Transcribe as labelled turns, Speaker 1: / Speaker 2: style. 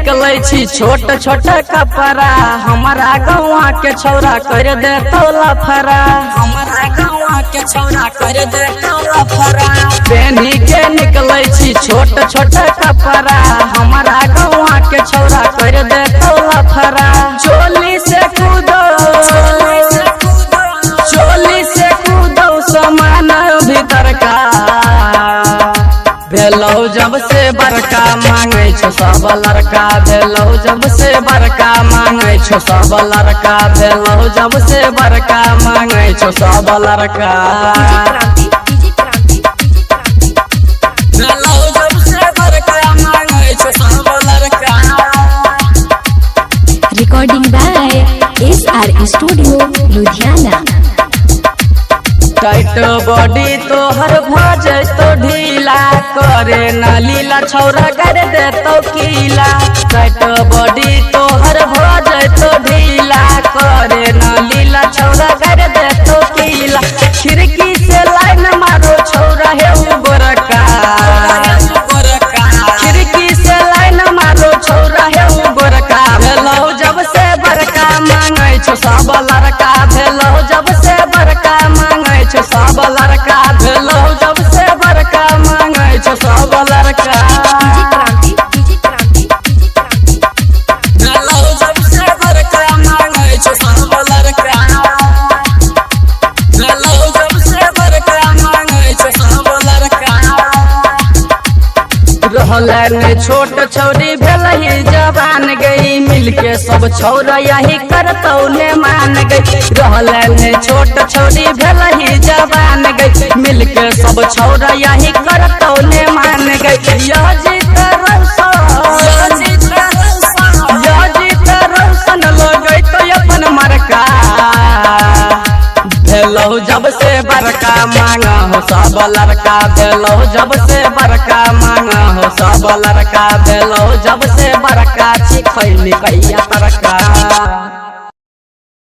Speaker 1: निकलै छी छोट छोट कपड़ा, हमारा गौआ के छौरा कर दे तोला फरा। हमारा गौआ के छौरा कर दे तोला फरा। पेनी के निकलै छी छोट छोट कपड़ा, हमारा गौआ के छौरा कर दे तोला फरा। चोली से कूदो, चोली से कूदो समान भीतर का। भेलौ जब से बड़का मांगे छो सब लड़का। भेलौ जब से बड़का मांगे छो सब लड़का। भेलौ जब से बड़का मांगे छो सब लड़का। भेलौ जब से बड़का मांगे छो सब लड़का।
Speaker 2: Recording by SR studio Ludhiana.
Speaker 1: Tight body तोहर भ जैतो ढीला, करे न लीला छौरा कर देतो कीला। टाइट बॉडी तोहर भ जैतो ढीला, करे न लीला छौरा कर देतो कीला। खिड़की से लाइन मारो छौरा हे गोरका। खिड़की से लाइन मारो छौरा हे गोरका। भेलौ जब से बड़का मांगै छौ सब लड़का। भेलौ जब से बड़का मांगै छौ सब लड़का। भेलौ जब से बड़का मांगै छौ सब लड़का। भेलौ जब से बड़का मांगै छौ सब लड़का। भेलौ जब से बड़का मांगै छौ सब लड़का। रहलै ने छोट छौरी भेलही जवान गई, मिलके सब छौरा यही करतौ ने मान गई। रहलै ने छोट छौरी भेलही जवान गई, मिलके सब छौरा यही करतौ ने मान गई। यह जीत रौशन, यह जीत रौशन लगै तो अपन मरका। भेलौ जब से बड़का मांगा हो सब लड़का। भेलौ जब से बड़का मांगा हो सब लड़का। भेलौ जब से बड़का चिखैली कैया तरका।